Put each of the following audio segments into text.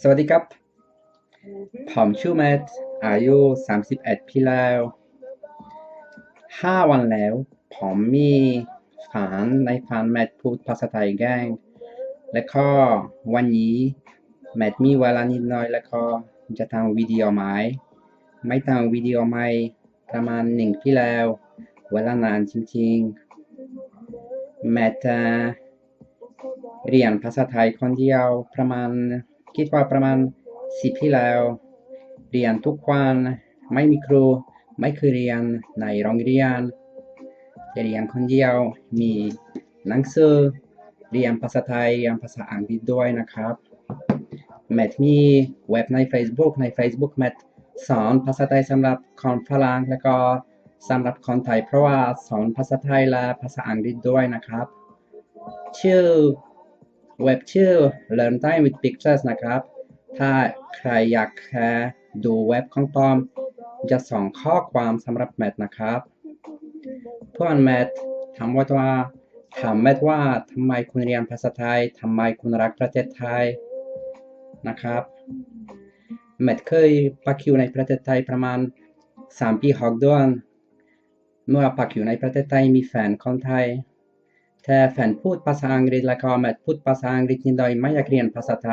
ສະຫວັດດີຄັບ ຜົມຊື່ແມັດ ອາຍຸສາມສິບເອັດປີແລ້ວ. ຫ້າວັນແລ້ວ ຜົມມີຝັນ, ໃນຝັນແມັດພູດພາສາໄທເກັ່ງ ແລະກໍວັນນີ້ແມັດມີເວລານິດໜ້ອຍ ແລະກໍຈະຕັ້ງວິດີໂອໃໝ່. ໄມ່ຕັ້ງວິດີໂອໃໝ່ ປະມານໜຶ່ງປີແລ້ວ, ເວລານານຈິງໆ. ແມັດ ເອີ ຮຽນພາສາໄທຄົນດຽວປະມານ ຄິດວ່າປະມານສີ່ປີແລ້ວ. ຮຽນທຸກວັນ, ໄມ່ມີຄູ, ໄມ່ເຄີຍຮຽນໃນໂຮງຮຽນ, ແຕ່ຮຽນຄົນດຽວ, ມີໜັງສື, ຮຽນພາສາໄທ, ຮຽນພາສາອັງກິດດ້ວຍນະຄັບ. ແມັດມີເວັບໃນເຟສບຸກ, ໃນເຟສບຸກແມັດສອນພາສາໄທສຳລັບຄົນຝຣັ່ງ ແລະກໍສຳລັບຄົນໄທ, ເພາະວ່າສອນພາສາໄທ ແລະ ພາສາອັງກິດດ້ວຍນະຄັບ. ຊື່ ເວັບຊື່ Learn Thai with Pictures ນະຄັບ. ຖ້າໃຄຢາກ ເອີ ດູເວັບຂອງຜົມ, ຈະສົ່ງຂໍ້ຄວາມສຳລັບແມັດນະຄັບ. ເພື່ອນແມັດຖາມວ່າ ຖາມແມັດວ່າ ທຳໄມຄຸນຮຽນພາສາໄທ? ທຳໄມຄຸນຮັກປະເທດໄທ? ນະຄັບ. ແມັດເຄີຍພັກຢູ່ໃນປະເທດໄທປະມານສາມປີຫົກເດືອນ. ເມື່ອພັກຢູ່ໃນປະເທດໄທ ມີແຟນຄົນໄທ, ແຕ່ແຟນພູດພາສາອັງກິດ ແລະກໍແມັດພູດພາສາອັງກິດນິດໜ້ອຍ, ໄມ່ຢາກຮຽນພາສາໄທ.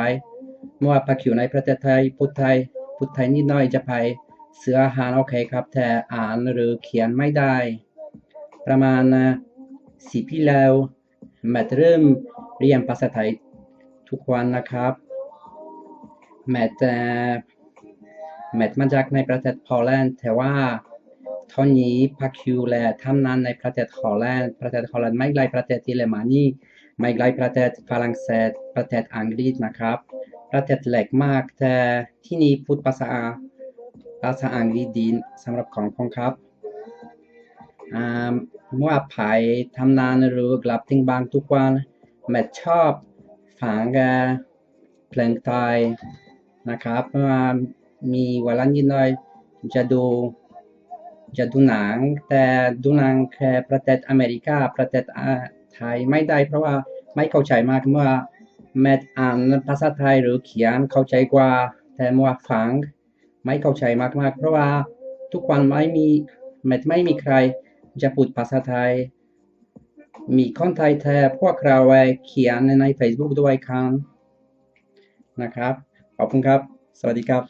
ເມື່ອພັກຢູ່ໃນປະເທດໄທ ພູດໄທ, ພູດໄທນິດໜ້ອຍ, ຈະໄປຊື້ອາຫານໂອເຄຄັບ, ແຕ່ອ່ານ ຫຼື ຂຽນໄມ່ໄດ້. ປະມານ ເອີ ສີ່ປີແລ້ວ, ແມັດເລີ່ມຮຽນພາສາໄທທຸກວັນນະຄັບ. ແມັດ ເອີ ແມັດມາຈາກໃນປະເທດໂປແລນ, ແຕ່ວ່າຕອນນີ້ພັກຢູ່ ແລະ ທຳງານໃນປະເທດໂປແລນ. ປະເທດໂປແລນ ໄມ່ໄກລປະເທດເຢຍລະມະນີ, ໄມ່ໄກລປະເທດຝຣັ່ງເສດ, ປະເທດອັງກິດນະຄັບ. ປະເທດເລັກມາກ, ແຕ່ທີ່ນີ້ພູດພາສາ ພາສາອັງກິດດີສຳລັບຂອງຜົມຄັບ. ອາ ເມື່ອໄປທຳງານ ຫຼື ກັບບ້ານທຸກວັນ, ແມັດຊອບຟັງ ເອີ ເພງໄທນະຄັບ. ເມື່ອມີເວລານິດໜ້ອຍ ຈະດູ ຈະດູໜັງ, ແຕ່ດູໜັງແຄ່ປະເທດອາເມລິກາ, ປະເທດ ອາ ໄທໄມ່ໄດ້, ເພາະວ່າໄມ່ເຂົ້າໃຈມາກ. ເມື່ອແມັດອ່ານພາສາໄທ ຫຼື ຂຽນເຂົ້າໃຈກວ່າ, ແຕ່ເມື່ອຟັງ ໄມ່ເຂົ້າໃຈມາກໆ ເພາະວ່າທຸກວັນໄມ່ມີ ແມັດໄມ່ມີໃຄຈະພູດພາສາໄທ. ມີຄົນໄທແຕ່ພວກເຮົາໄວ້ຂຽນໃນເຟສບຸກດ້ວຍກັນນະຄັບ. ຂອບຄຸນຄັບ. ສະຫວັດດີຄັບ.